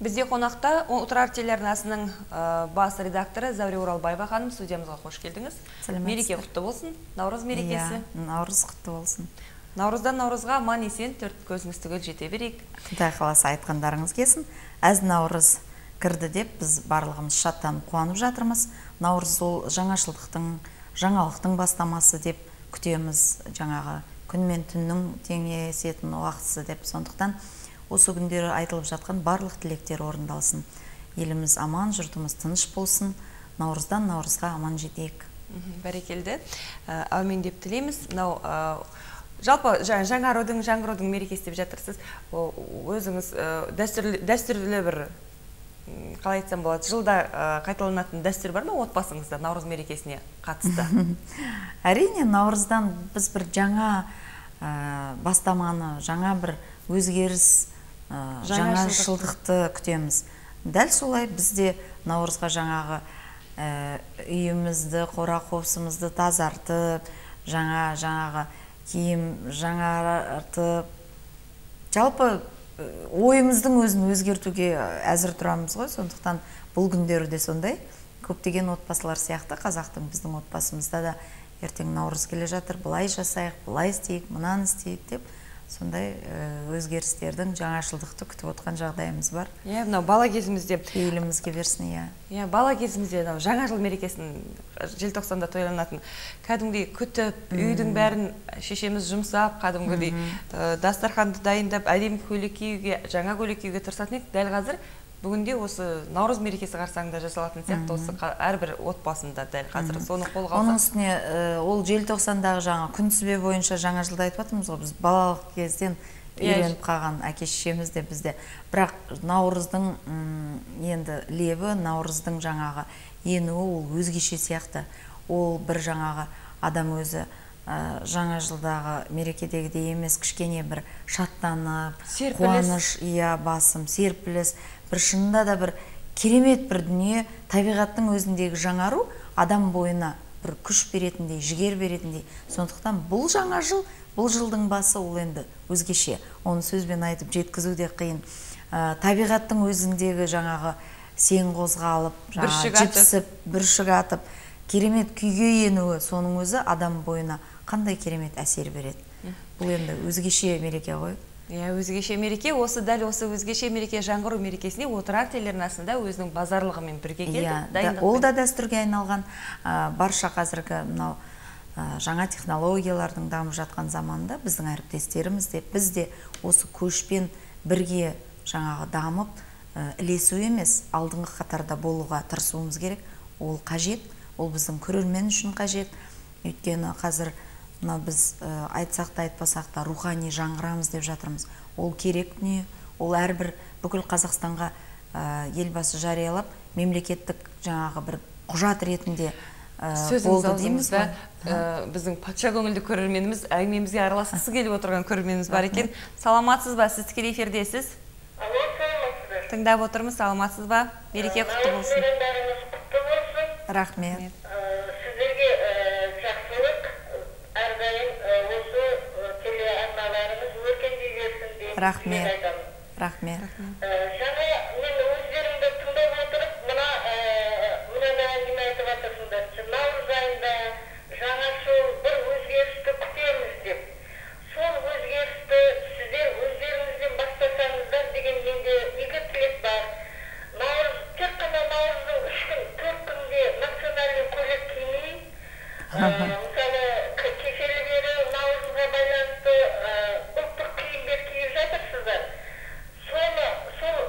Бізде қонақта Отырар телеарнасының бас редакторы Зәуре Оралбаева ханым, студиямызға қош келдіңіз. Мереке құтты болсын, Наурыз мерекесі. Иә, Наурыз құтты болсын. Наурыздан наурызға аман есен төрт көзіміз түгел жете берейік. Құдай қаласа, айтқандарыңыз келсін. Әз Наурыз кірді деп біз барлығымыз шаттанып қуанып жатырмыз. Наурыз ол жаңашылдықтың, жаңалықтың бастамасы деп күтеміз. Жаңағы күн мен түннің теңесетін уақытысы деп. Сондықтан осы күндері айтылып жатқан барлық тілектер орындалсын. Еліміз аман, жұртымыз тыныш болсын. Наурыздан наурызға аман жетейік. Бәрекелді. Әумин деп тілейміз. Мынау жалпы жаңарудың, жаңғырудың мерекесі деп жатырсыз. Өзіңіз дәстүрлі бір, қалай айтсам болады, жылда қайталанатын дәстүр бар ма отбасыңызда Наурыз мерекесіне қатысты? Әрине, Наурыздан біз бір жаңа бастаманы, жаңа бір өзгеріс, жаңашылдықты күтеміз. Дәл солай біз де Наурызға жаңағы үйімізді, қора-қопсымызды тазартып, жаңағы киім жаңартып, жалпы ойымыздың өзін өзгертуге әзір тұрамыз ғой. Сондықтан бұл күндері де сондай. Көптеген отбасылар сияқты қазақтың, біздің отбасымызда да ертең Наурыз келе жатыр, былай жасайық, былай істейік, мынаны істейік деп сондай өзгерістердің, жаңашылдықты күтіп отқан жағдайымыз бар. Иә, мынау бала кезімізде пейілімізге берсін, иә. Иә, бала кезімізде мынау жаңа жыл мерекесін желтоқсанда тойланатын кәдімгідей күтіп, үйдің бәрін шешеміз жұмсап, кәдімгідей дастарханды дайындап, әдемі көйлек киюге, жаңа көйлек киюге тырысатын едік. Дәл қазір бүгінде осы Наурыз мерекесі қарсаңында жасалатын сияқты осы әрбір отбасында дәл қазір соны қолға алсақ. Оның үстіне ол желтоқсандағы жаңа күн сүбе бойынша жаңа жылды айтып жатырмыз ғой, біз балалық кезден үйреніп қалған әке шешеміз де бізде. Бірақ Наурыздың енді лебі, Наурыздың жаңағы енуі ол өзгеше сияқты. Ол бір жаңағы адам өзі жаңа жылдағы мерекедегідей емес, кішкене бір шаттанып, қуаныш, иә, басым, серпіліс, бір шынында да бір керемет бір дүние, табиғаттың өзіндегі жаңару адам бойына бір күш беретіндей, жігер беретіндей. Сондықтан бұл жаңа жыл, бұл жылдың басы ол енді өзгеше. Оны сөзбен айтып жеткізу де қиын. Табиғаттың өзіндегі жаңағы сең қозғалып, жаңағы жіпсіп, бүршік атып, керемет күйге енуі, соның өзі адам бойына қандай керемет әсер береді. Бұл енді өзгеше мереке ғой. Иә, өзгеше мереке. Осы дәл осы өзгеше мереке, жаңғыру мерекесіне Отырар телеарнасында өзінің базарлығымен бірге келді. Ол да дәстүрге айналған. Барша қазіргі мынау жаңа технологиялардың дамып жатқан заманында біздің әріптестеріміз де, біз де осы көшпен бірге жаңағы дамып, ілесу емес, алдыңғы қатарда болуға тырысуымыз керек. Ол қажет, ол біздің көрермен үшін қажет. Өйткені қазір мына біз айтсақ та айтпасақ та рухани жаңғырамыз деп жатырмыз. Ол керек дүние, ол әрбір бүкіл Қазақстанға елбасы жариялап, мемлекеттік жаңағы бір құжат ретінде болды дейміз ғой. Біздің патша көңілді көрерменіміз, әңгімемізге араласқысы келіп отырған көрерменіміз бар екен. Саламатсыз ба, сіз тікелей эфирдесіз? Тыңдап отырмыз, саламатсыз ба? Мереке құтты болсын. Рахмет. Сіздерге жақсылық, әрдайым осы телеарналарыңыз өркендей берсін деп Рахмет. Рахмет. Жаңа мен өздеріңді тыңдап отырып, мынандай әңгіме айтып жатырсыңдар. Наурыз айында жаңа жыл бір өзгерісті күтеміз деп. Сол өзгерісті сіздер өздеріңізден бастасаңыздар деген менде игі тілек бар. Наурыз, тек қана Наурыздың 3 күн, 4 күнде национальный көйлек кимей, мысалы, кешелі бері Наурызға байланысты ұлттық киімдер киіп жатырсыздар. Соны, сол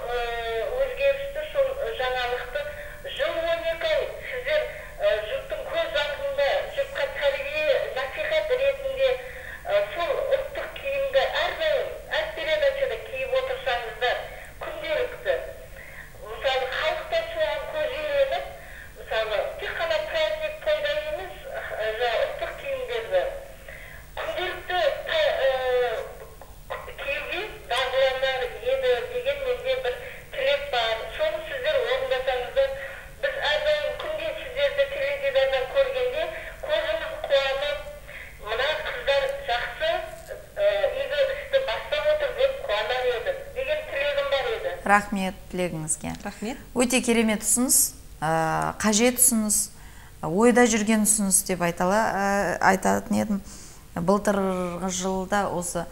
Рахмет тілегіңізге. Рахмет. Өте керемет ұсыныс, қажет ұсыныс, ойда жүрген ұсыныс деп айтатын едім. Былтырғы жылда осы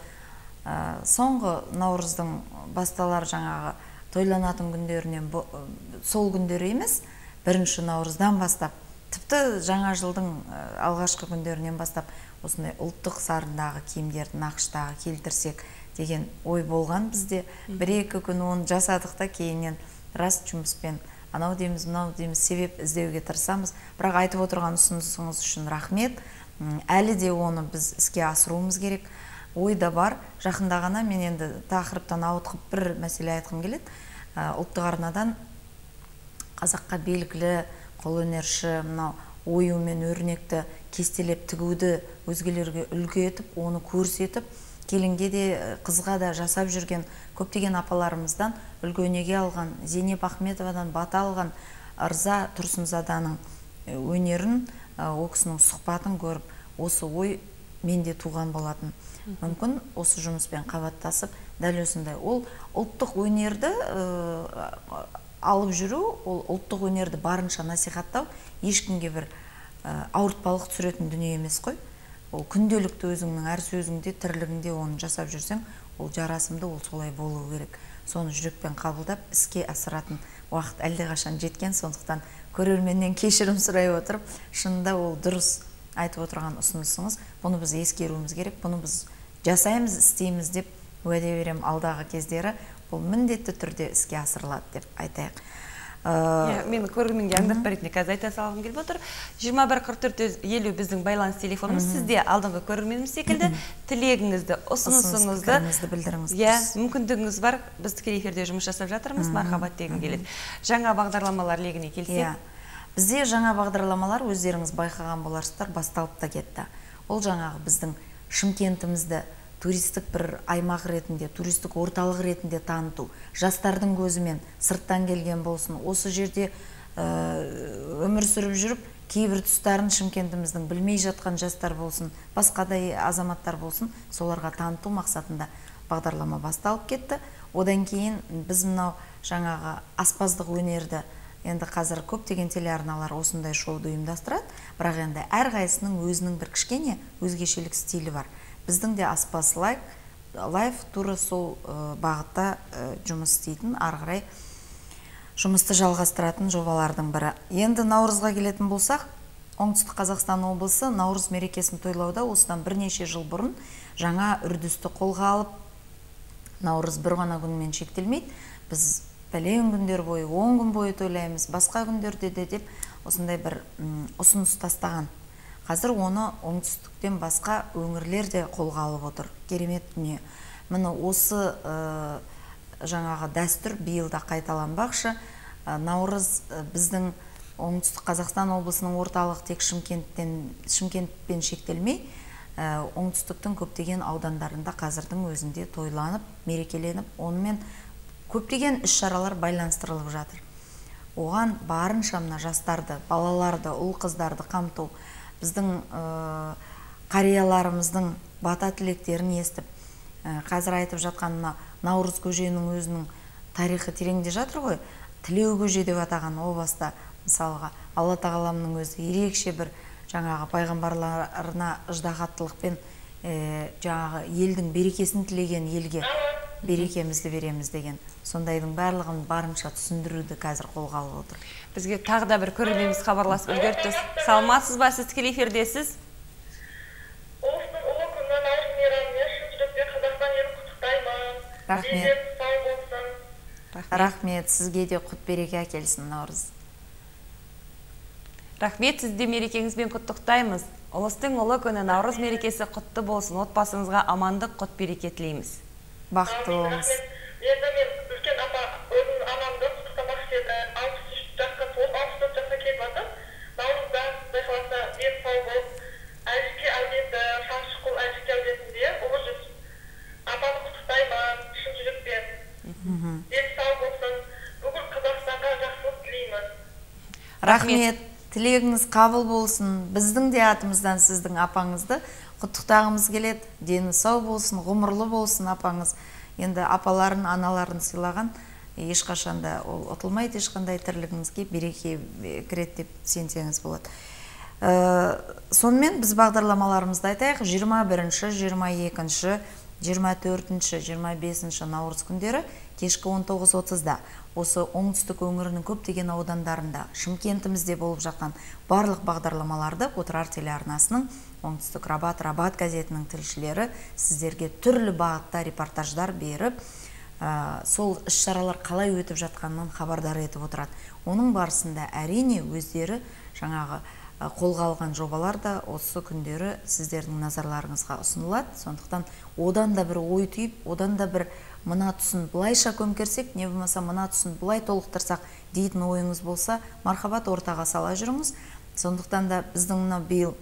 соңғы наурыздың басталар жаңағы тойланатын күндерінен, сол күндері емес, бірінші наурыздан бастап, тіпті жаңа жылдың алғашқы күндерінен бастап осындай ұлттық сарындағы киімдерді нақыштағы келтірсек деген ой болған бізде. Бір-екі күн оны жасадық та, кейіннен рас жұмыспен анау дейміз, мынау дейміз, себеп іздеуге тырысамыз. Бірақ айтып отырған ұсынысыңыз үшін рахмет. Әлі де оны біз іске асыруымыз керек. Ой да бар. Жақында ғана мен енді тақырыптан ауытқып бір мәселе айтқым келеді. Ұлттық арнадан қазаққа белгілі қолөнерші, мынау ою мен өрнекті кестелеп тігуді өзгелерге үлгі етіп, оны көрсетіп, келінге де, қызға да жасап жүрген көптеген апаларымыздан үлгі өнеге алған, Зейнеп Ахметовадан бата алған Ырза Тұрсынзаданың өнерін, ол кісінің сұхбатын көріп, осы ой менде туған болатын. Мүмкін осы жұмыспен қабаттасып, дәл осындай. Ол ұлттық өнерді алып жүру, ол ұлттық өнерді барынша насихаттау ешкімге бір ауыртпалық түсіретін дүние емес қой. Ол күнделікті өзіңнің әр сөзіңде, тірлігіңде оны жасап жүрсең, ол жарасымды, ол солай болу керек. Соны жүрекпен қабылдап, іске асыратын уақыт әлдеқашан жеткен. Сондықтан көрерменнен кешірім сұрай отырып, шынында ол дұрыс айтып отырған ұсынысыңыз. Бұны біз ескеруіміз керек, бұны біз жасаймыз, істейміз деп уәде берем, алдағы кездері бұл міндетті түрде іске асырылады деп айтайық. Мен көрерменге аңдатпа ретінде қазір айта салғым келіп отыр. 21 44 50 біздің байланыс телефонымыз. Сізде алдыңғы көрерменіміз секілді тілегіңізді, ұсынысыңызды білдіріңіз. Иә, мүмкіндігіңіз бар. Біз тікелей эфирде жұмыс жасап жатырмыз. Мархабат дегім келеді. Жаңа бағдарламалар легіне келсек. Бізде жаңа бағдарламалар, өздеріңіз байқаған боларсыздар, басталып та кетті. Ол жаңағы біздің Шымкентімізді туристік бір аймақ ретінде, туристік орталық ретінде таныту, жастардың көзімен сырттан келген болсын, осы жерде өмір сүріп жүріп, кейбір тұстарын Шымкентіміздің білмей жатқан жастар болсын, басқа да азаматтар болсын, соларға таныту мақсатында бағдарлама басталып кетті. Одан кейін біз мынау жаңағы аспаздық өнерді, енді қазір көптеген телеарналар осындай шоуды ұйымдастырады, бірақ енді әрқайсысының өзінің бір кішкене өзгешелік стилі бар. Біздің де аспаз лайф тура сол бағытта жұмыс істейтін, ары қарай жұмысты жалғастыратын жобалардың бірі. Енді наурызға келетін болсақ, Оңтүстік Қазақстан облысы наурыз мерекесін тойлауда осыдан бірнеше жыл бұрын жаңа үрдісті қолға алып, наурыз бір ғана күнмен шектелмейді. Біз пәлен күндер бойы, 10 күн бойы тойлаймыз, басқа күндерде де деп осындай бір ұсыныс тастаған. Қазір оны оңтүстіктен басқа өңірлер де қолға алып отыр. Керемет дүние. Міне осы жаңағы дәстүр биыл да қайталанбақшы. Наурыз біздің Оңтүстік Қазақстан облысының орталық тек Шымкентпен шектелмей, оңтүстіктің көптеген аудандарында қазірдің өзінде тойланып, мерекеленіп, онымен көптеген іс-шаралар байланыстырылып жатыр. Оған барынша мына жастарды, балаларды, ұл-қыздарды қамту, біздің қарияларымыздың бата тілектерін естіп, қазір айтып жатқан мына наурыз көженің өзінің тарихы тереңде жатыр ғой. Тілеу көже деп атаған о баста, мысалға, Алла тағаламның өзі ерекше бір жаңағы пайғамбарларына ыждағаттылықпен жаңағы елдің берекесін тілеген, елге берекемізді береміз деген. Сондайдың барлығын барынша түсіндіруді қазір қолға алып отыр. Бізге тағы да бір көрерменіміз хабарласып үлгерді. Саламатсыз ба, сіз тікелей эфирдесіз? Ұлыстың ұлы күні наурыз мейрамымен шын жүректен Қазақстан елін құттықтаймын. Рахмет. Сау болсын. Рахмет, сізге де құт береке әкелсін наурыз. Рахмет, сізді мерекеңізбен құттықтаймыз. Ұлыстың ұлы күні наурыз мерекесі құтты болсын. Отбасыңызға амандық, құт береке тілейміз. Бақытты болыңыз. Енді мен үлкен апа, өзімнің анамды құттықтамақшы едім. 63 жасқа толып, 64 жасқа келіп жатыр. Наурызда, Құдай қаласа, ден сау болып, Әжіке әулеті, Шаншықұл Әжіке әулетінде ұлы жүз. Апаны құттықтаймын, шын жүрекпен. Ден сау болсын. Бүкіл Қазақстанға жақсылық тілеймін. Рахмет. Тілегіңіз қабыл болсын. Біздің де атымыздан сіздің апаңызды құттықтағымыз келеді. Дені сау болсын, ғұмырлы болсын апаңыз. Енді апаларын, аналарын сыйлаған Ешқашан да ол ұтылмайды, ешқандай тірлігіңізге береке кіреді деп сенсеңіз болады. Сонымен біз бағдарламаларымызды айтайық. 21-ші, 22-ші, 24-ші, 25-ші наурыз күндері кешкі 19:30-да осы оңтүстік өңірінің көптеген аудандарында, Шымкентімізде болып жатқан барлық бағдарламаларды Отырар телеарнасының, Оңтүстік Рабат, Рабат газетінің тілшілері сіздерге түрлі бағытта репортаждар беріп, сол іс-шаралар қалай өтіп жатқанынан хабардар етіп отырады. Оның барысында, әрине, өздері жаңағы қолға алған жобалар да осы күндері сіздердің назарларыңызға ұсынылады. Сондықтан одан да бір ой түйіп, одан да бір мына тұсын былайша көмкерсек, не болмаса мына тұсын былай толықтырсақ дейтін ойыңыз болса, мархабат, ортаға сала жүріңіз. Сондықтан да біздің мына биыл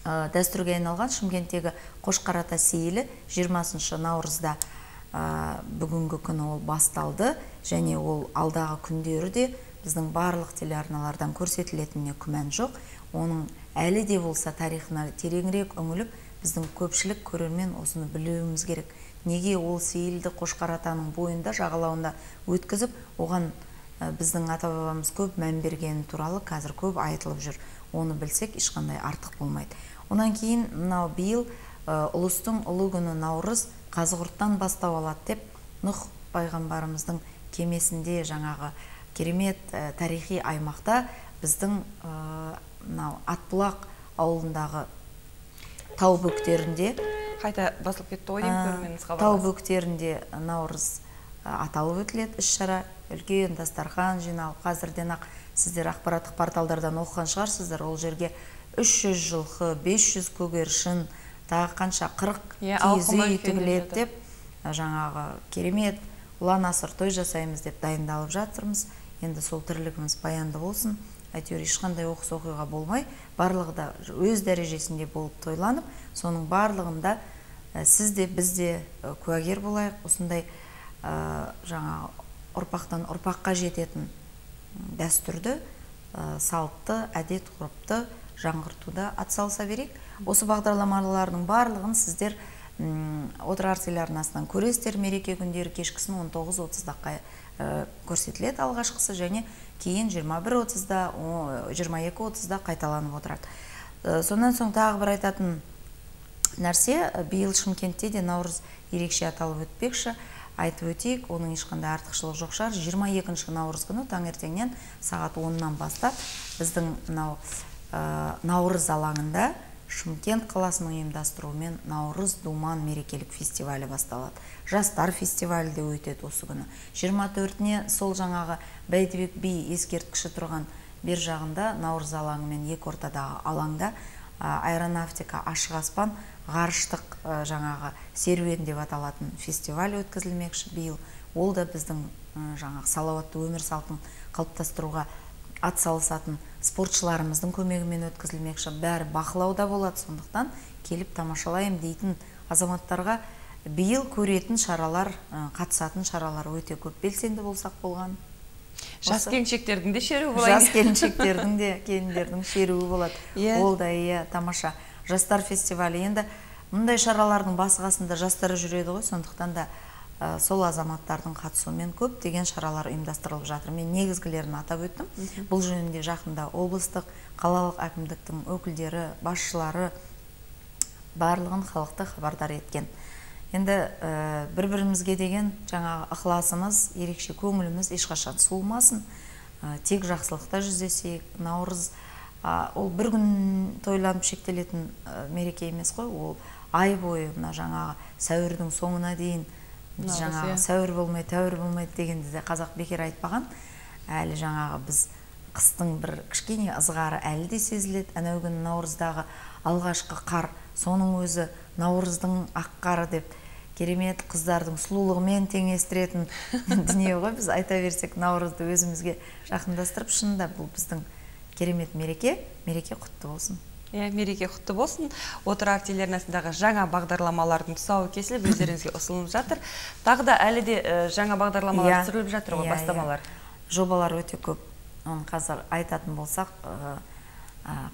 дәстүрге айналған Шымкенттегі Қошқар ата сейілі 20 наурызда, бүгінгі күні ол басталды және ол алдағы күндері де біздің барлық телеарналардан көрсетілетініне күмән жоқ. Оның әлі де болса тарихына тереңірек үңіліп, біздің көпшілік көрермен осыны білуіміз керек. Неге ол сейілді Қошқар атаның бойында, жағалауында өткізіп, оған біздің ата бабамыз көп мән бергені туралы қазір көп айтылып жүр. Оны білсек, ешқандай артық болмайды. Онан кейін мынау биыл ұлыстың ұлы күні Наурыз Қазығұрттан бастау алады деп, Нұх пайғамбарымыздың кемесінде, жаңағы керемет тарихи аймақта, біздің мынау Атбұлақ ауылындағы тау бөктерінде Қайта басылып кетті ғой деймін, көрерменіміз. Тау бөктерінде Наурыз аталып өтіледі іс шара. Үлкен дастархан жиналып, қазірден ақ сіздер ақпараттық порталдардан оқыған шығарсыздар, ол жерге 300 жылқы, 500 көгершін, тағы қанша, 40 Иә, киіз ауқымы үй үлкен тігіледі жатыр. деп, жаңағы керемет ұлан асыр той жасаймыз деп дайындалып жатырмыз. Енді сол тірлігіміз баянды болсын, әйтеуір ешқандай оқыс оқиға болмай, барлығы да өз дәрежесінде болып тойланып, соның барлығында сіз де, біз де куәгер болайық. Осындай жаңағы ұрпақтан ұрпаққа жететін дәстүрді, салтты, әдет ғұрыпты жаңғыртуда атсалыса берейік. Осы бағдарламалардың барлығын сіздер Отырар телеарнасынан көресіздер. Мереке күндері кешкісін 19:30-да көрсетіледі алғашқысы және кейін 21:30-да, 22:30-да қайталанып отырады. Сонан соң тағы бір айтатын нәрсе, биыл Шымкентте де Наурыз ерекше аталып өтпекші. Айтып өтейік, оның ешқандай артықшылығы жоқ шығар. 22 наурыз күні таңертеңнен сағат 10-нан бастап біздің мынау Наурыз алаңында Шымкент қаласының ұйымдастыруымен Наурыз думан мерекелік фестивалі басталады. Жастар фестивалі де өтеді осы күні. 24-не сол жаңағы Бәйдібек би ескерткіші тұрған бер жағында, Наурыз алаңы мен екі ортадағы алаңда аэронавтика, ашық аспан ғарыштық жаңағы серуен деп аталатын фестиваль өткізілмекші биыл. Ол да біздің жаңағы салауатты өмір салтын қалыптастыруға атсалысатын спортшыларымыздың көмегімен өткізілмекші. Бәрі бақылауда болады, сондықтан келіп тамашалаймын дейтін азаматтарға биыл көретін шаралар, қатысатын шаралар өте көп. Белсенді болсақ болған. Жас келіншектердің де шеруі болады. Жас келіншектердің де, келіндердің шеруі болады. Ол да, иә, тамаша. Жастар фестивалі. Енді мұндай шаралардың басы қасында жастар жүреді ғой, сондықтан да сол азаматтардың қатысуымен көптеген шаралар ұйымдастырылып жатыр. Мен негізгілерін атап өттім. Бұл жөнінде жақында облыстық, қалалық әкімдіктің өкілдері, басшылары барлығын халықты хабардар еткен. Енді бір бірімізге деген жаңағы ықыласымыз, ерекше көңіліміз ешқашан суымасын. Тек жақсылықта жүздесейік. Наурыз ол бір күн тойланып шектелетін мереке емес қой, ол ай бойы, мына жаңағы сәуірдің соңына дейін. Біз жаңағы сәуір болмай, тәуір болмайды дегенді де қазақ бекер айтпаған. Әлі жаңағы біз қыстың бір кішкене ызғары әлі де сезіледі. Анау күні наурыздағы алғашқы қар, соның өзі наурыздың ақ қары деп керемет қыздардың сұлулығымен теңестіретін дүние ғой. Біз айта берсек, наурызды өзімізге жақындастырып, шынында бұл біздің керемет мереке. Мереке құтты болсын. Иә, мереке құтты болсын. Отырар телеарнасындағы жаңа бағдарламалардың тұсауы кесіліп, өздеріңізге ұсынылып жатыр. Тағы да әлі де жаңа бағдарламалар түсіріліп жатыр ғой, бастамалар. Жобалар өте көп. Оны қазір айтатын болсақ,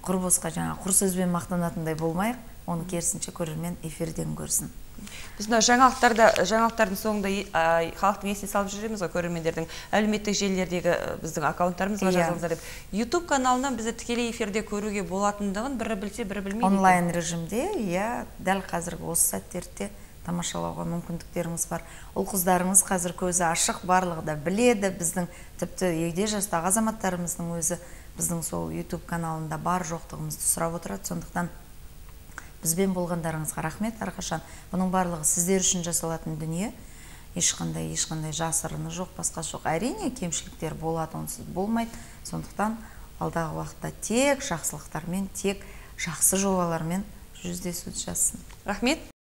құр босқа жаңа құр сөзбен мақтанатындай болмайық. Оны керісінше көрермен эфирден көрсін. Біз мына жаңалықтарда, жаңалықтардың соңында халықтың есіне салып жүреміз ғой, көрермендердің әлеуметтік желілердегі біздің аккаунттарымызға жазылыңыздар деп. YouTube каналынан бізді тікелей эфирде көруге болатындығын бірі білсе, бірі білмейді екен. Онлайн режимде, иә, дәл қазіргі осы сәттерде тамашалауға мүмкіндіктеріңіз бар. Ұл қыздарыңыз қазір көзі ашық, барлығы да біледі. Біздің тіпті егде жастағы азаматтарымыздың өзі біздің сол YouTube каналында бар жоқтығымызды сұрап отырады. Сондықтан бізбен болғандарыңызға рахмет әрқашан. Бұның барлығы сіздер үшін жасалатын дүние. Ешқандай жасырыны жоқ, басқа жоқ. Әрине, кемшіліктер болады, онсыз болмайды. Сондықтан алдағы уақытта тек жақсылықтармен, тек жақсы жобалармен жүздесуді жазсын. Рахмет.